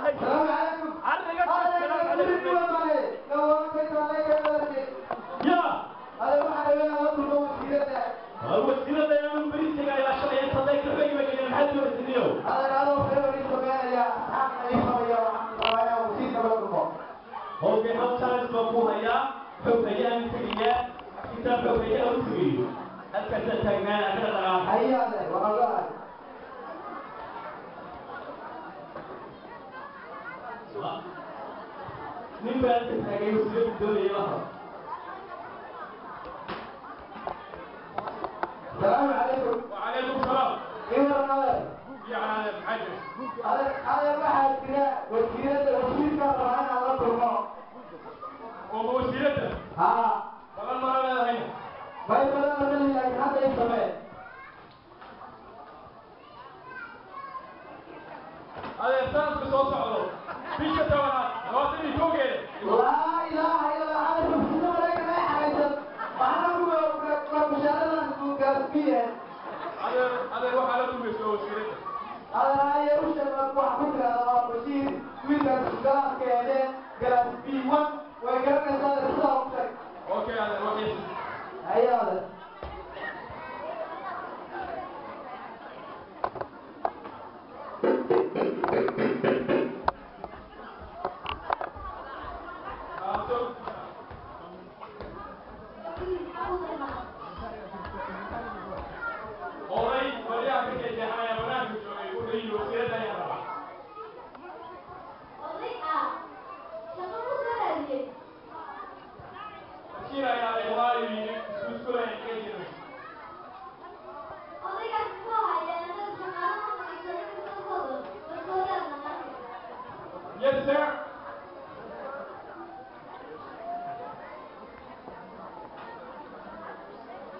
السلام عليكم. يا هذا واحد انا اطلب وسيلته. وسيلته يا من بريتك يا شرعي انت الله يكفيك ما حد يرسليه. هذا انا خير يسمعنا يا اصحابنا يا وحنا وسيلته بلغمه. هو في حال شارس بابوها يا حفيا مثليا كتاب حفيا وسوي. الكسل تاجنا انا هيا والله nin baa halka taagay wasiirada doonaya laha. السلام عليكم. وعليكم السلام. ايه الرأي؟ يعني حاجة. هذا واحد كده وسيلته وسيلته طبعا على طول. ووسيلته؟ ها. طبعا ما انا هنا. ما يبغى لنا لكن هذا يسمى. هذا إنسان بصوت عضو. فيش تبعات. رواتني جوجل. لا إله إلا الله. أنا شفت ولا ما حاجة. أنا بقول مشاركة. هذا يروح على طول بيسوي وسيلته. هذا هاي وش المطبوع فكرة أنا بشير ويلك سجارة كده جالس بي 1 ويقرن هذا الصوت. أوكي هذا روح يس. هيا هذا. Yes, sir.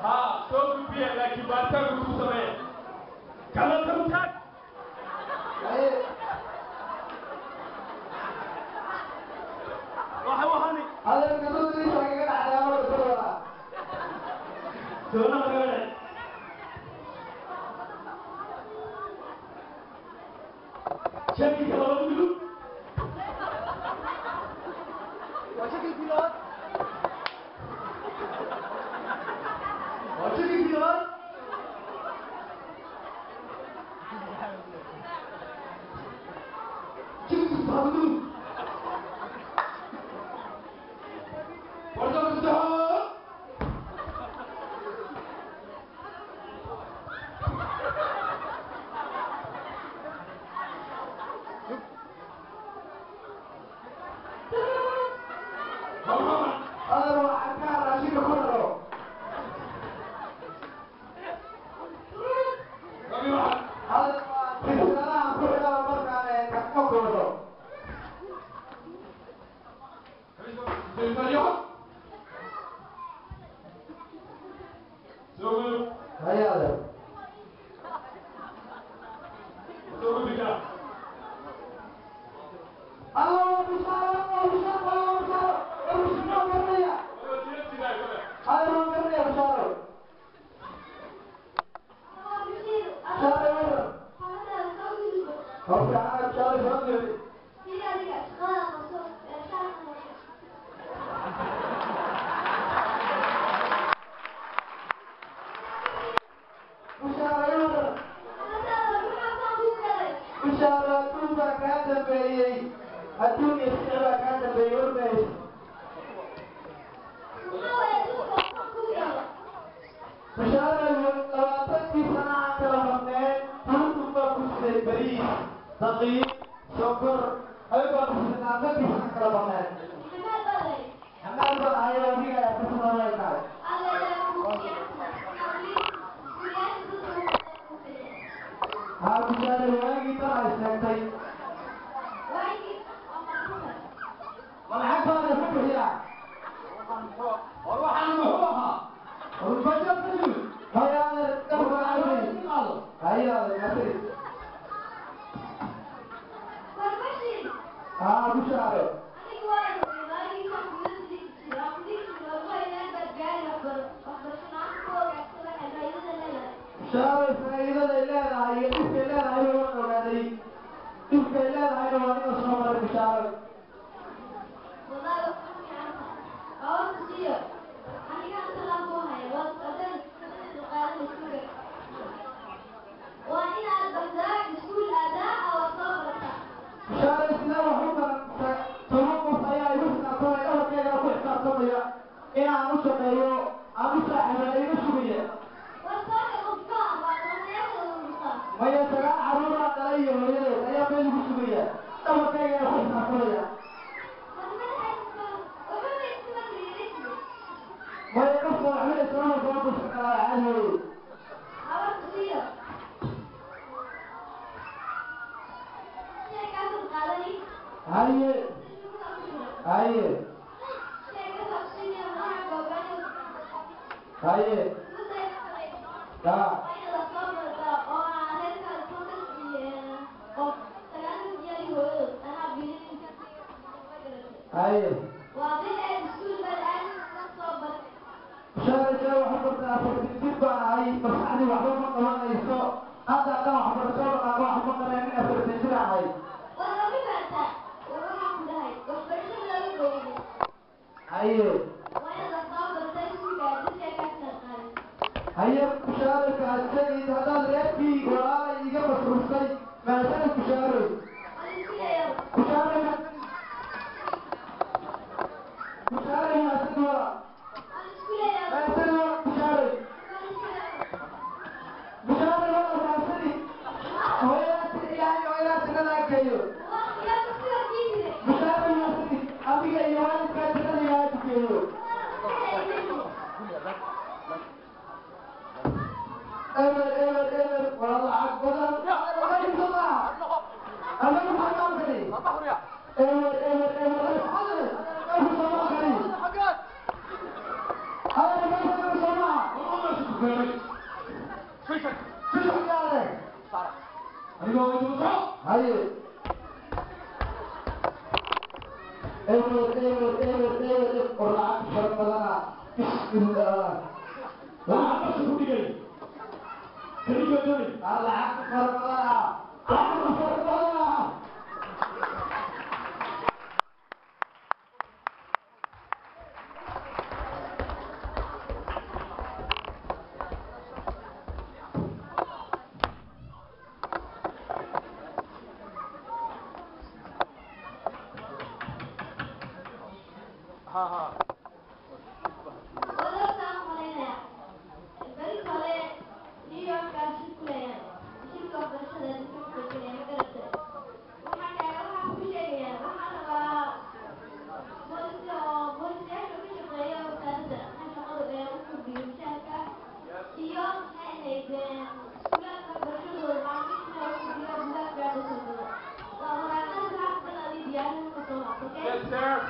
ها soo gudbiya laakiin baaritaanku ku sameeya. Kala taag. Waxa waxani هذا القدود ليش حقيقة على أمر الصورة. سونا مغرب. شكل كلا بقولوا. وشكل كيلوات. وشكل كيلوات. شكل صابون. Bushaaro. Bushaaro, faa'iidaday leedahay iyo dhibkay leedahay waan ogaaday. Dhibkay leedahayna waa inuu soo maray, Bushaaro. Waa inaad baxdaa, iskuul aadaa oo soo barataa. Bushaaro, sidee wax u baran? 10 qof ayaa igu xisaabtamaya, dhabarkeygana ku xisaabtamaya inaan u shaqeeyo, aan u saaxiibaa iga sugaya. Maya, 9 caruuraa dhalay iyo hooyadeed ayaa meel igu sugaya, dhabarkeygana ku xisaabtamaya. Maya, qofka waxba islama soo dursan karaa, caadi weye. Haye haye haye ya. Haye Bushaaro, see wax u bartaa? 40 jir baan ahay, maskaxdii waxba ma qabanayso. Hadda haddaan waxbarasho dhaqaaqo wax ma qaban, nin 40 jir ahay. Haye haye Bushaaro, mahadsanid. Haddaad reerkii walaalay iga masruuftay, mahadsanid, Bushaaro. Bushaaro, mahadsanid. Bushaaro, mahadsanid walaa. Mahadsanid walaa, Bushaaro. Bushaaro walaa, mahadsanid. Hooyadaas Ilaahay, hooyadaas jannada geeyo. Bushaaro, mahadsanid. Adiga iyo waalidkaa jannada Ilaahay ku geeyo. Eber eber eber, waa lacag badan. Anagu maxaa maalkani? Eber eber eber, maalkani adeer meesha soo maha. Yaale. Haye, eber eber eber eber, oo lacag fara badana. Bismillah. Lacag ku dhigay kaliya doonay. Lacag fara badana, lacag fara badana. Yes, sir.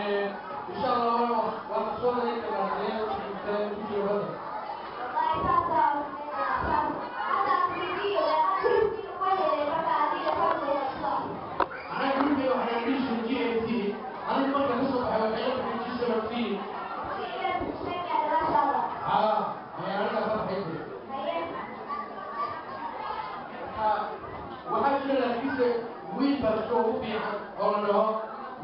Insha Allah waan soo dhigay karnaa ku jiro badda. Anaga gurigeyga waxaa dhihi jiray GMT. Aniga marka ka soo baxay waxay la baxay G17. Haa, aniga ka baxay. Waxaa jira laakiinse wiil baa jiro ugu fiican oo la dhaho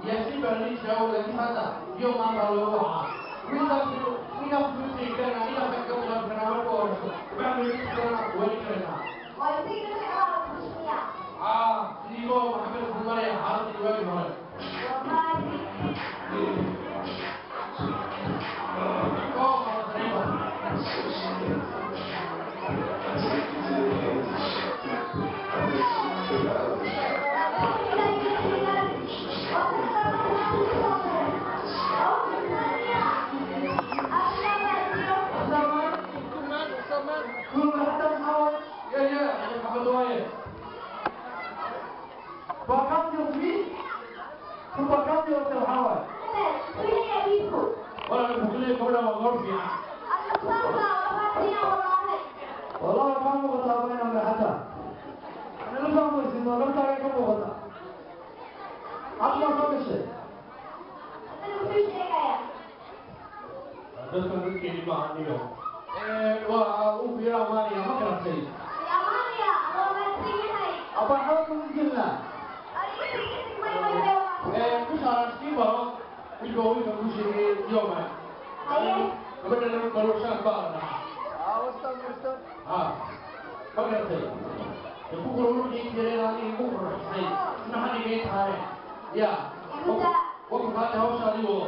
Yaasiin baa la dhihi jiraa, oo laakiin hadda iyo maanta loogu wacaa. Wiilkaas ninkaas wuxuu tegi karanaa, ninkaas ka bilaabi karanaa marka horeyso. Waxaan weydiin karanaa, weli karanaa. Haa, sidii Maxamed buu maraya xaaladii waagii hore. Oo qabansanayba. Ya, Maxamed waaye. Walaal wuxuu ku leeyahay gabadha waa gabar fiican. والله ما muuqataa bayna xataa nala fahmaysid oo dharkaaga ka muuqata cad baa soo gashay. Dadkan dadkeeni maaha aniga. Waa uu ku yara amaanaya, ma garatay? Abaa xabad ugu gelnaa. Kusaaran sii baro wiilka, waa wiilka kuu sheegay yoma. Gabadha laba baro shan baa la dhahaa. Ha, ma garatay? Dee ku qururxii jireen adiga igu qurxisay isna xadhigay tahay ya waku kaate hawsha adigoo.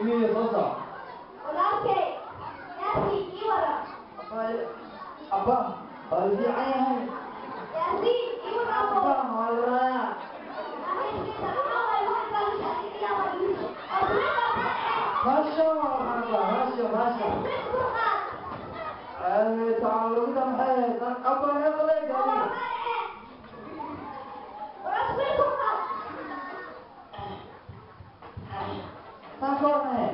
Miya soo saar. Abba waa la fiican yahay. Abba waa la raayaa. Maasha Allah, maasha maasha. Tacalumida maxay ahayd? Abba eqle gaari. Saan ka warnahe?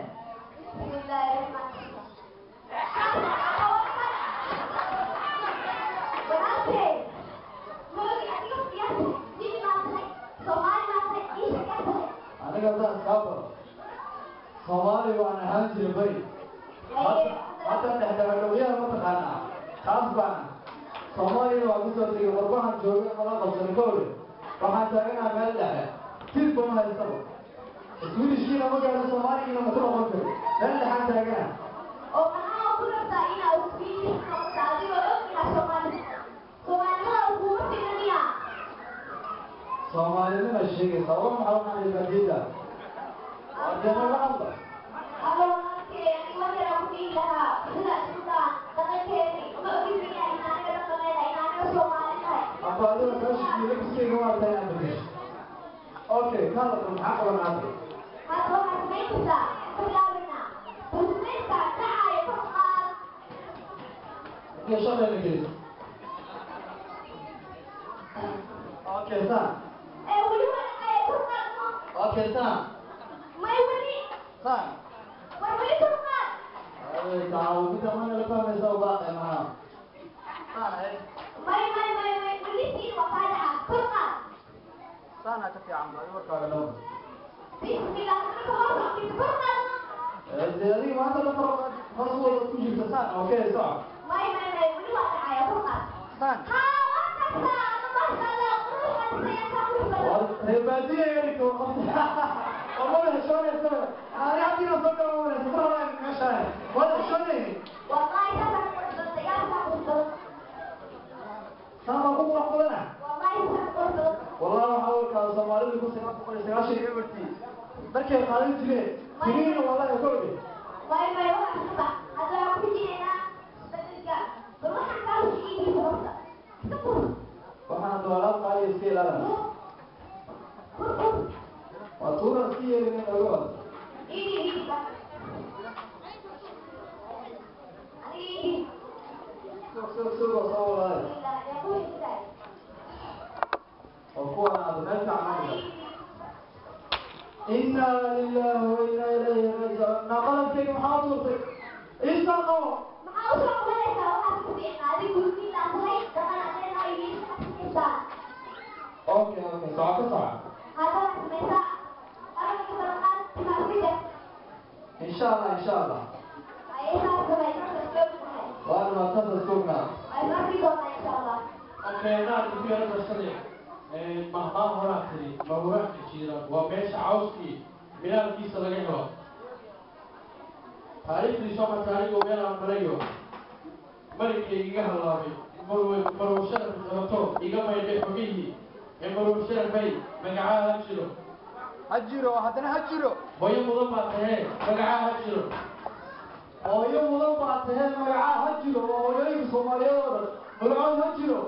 Aniga haddaan iskaa baro, Soomaali waan ahaan jiray beri. Hadda dhexdhexadhowyaha ma taqaanaa? Taas baana Soomaaliyana waa kusoo tegay, qurbahan joogay mala qabsan kowle. Waxaan taaganaha meel dhexe, tirba ma haystaba, Swedishkiina ma gaadho, Soomaaligiina ma ku noqon karo, meel dhexaan taaganaha. Oo maxaa ku rabtaa inaad Swedish noqoto adigoo og inaad Soomaali Soomaalinimada kuuma filan miyaa? Soomaalinima sheegaysaa waa maxaa? Waxaan ibaadiyada waa la hadla. Alla walaalkay, aniga wax yaraan ku dhihi lahaa sida isku daa dhaqankeeni ma ogid miyaa in aniga dhaqameena in aniga Soomaali nahay? Aba adiga kaashikiyo labiskeyga waa tahay inaan bedesho. Okay, kaala maxaa qaban hadda? Hadda waxaad samayn kartaa ku bilaabaynaa bulsmeedka dhacaya kor qaad. Iyo shaqayna geliso. Okay, saan. Ee weli waa dhacaya, kor qaad no. Okay, saan. May weli. Saan. War weli kor qaad. Ay, tacalumida mana la fahmaysa uba maxaa saan ahayd? May may may may, weli siin waa kaa dhaca, kor qaad. Saana ka fiican ba warkaaga dhow. Bismillah, marka hor socotid kor qaad no. Dee adiga maanta la faro hoos wada ku jirta saan. Okay, soco. May may may, weli waa dhacaya, kor qaad. Saan. Haa, waa tagtaa ama maasha Allah, quruxdan isaga ka qurux badan. Reer baadiye erika oo mada heshoonaysa. Ani haddiina soo gala malaysa mar hore meeshaan waad heshoonayni. Wallahi saasaa ku qurux badan, yaa qurux badan. Saan baa ku qurux badana. Wallahi saasaa ku qurux badan. Wallahi waxaa warkaa Soomaalidu 1990 ebertii markay qaadan jireen tiriina wallahi ka oge. May may, waxaa iska bax. Hadda waxaan ku xijinaynaa isbedelka. Bal waxaan kaa heshiiyihiisa horta iska fur. Waxaan hadda alaab qaaliya, iska ilaalana. Fur fur. Waa tuuran iska yeelina oga wada. Iidi iidi ba aniga iidi. Sug sug sug oo soo wadaay. Bismillah, yaa ku xijinaay. Oo Ku wanaado meel fiican noo dhiga. Inna lillahi wa inna ilayhi raaji'uun. Naa qalabkayga maxaa u tuurtay? Iisoo qabo. Maxaa usoo qabanaysaa? Waxaad ku fiicnaa adigu wiilaa tahay, dhaqan aad leedahay wiilka xasinaysaa. Okay, soco, ka soco. Hadda waxaad samaysaa qaranka ballanqaad timaad ku jar. Insha Allah, insha Allah. Ayay saas samay, saas isku ognahay. Waa dhamaatanta isku ognaa. Waa is arki doonaa insha Allah. Okay, anaa ku yara darsanaya. Mahmaa horaa tiri mahuraanka jiira waa meesha cawskii milaalkiisa laga helo. Taariikhdii soo martay anigoo meel aan marayo marinkay iga hallaabay, marwe marwo sharaf qabato iga maydhay xubihii ee marwo sharafay, magacaa ha jiro. Ha jiro, haddana ha jiro. Hooyo mudan baa tahee, magacaa ha jiro. Hooyo mudan baa tahee, magacaa ha jiro. Waa hooyooyinka Soomaaliyeed oo dhan, magacood ha jiro.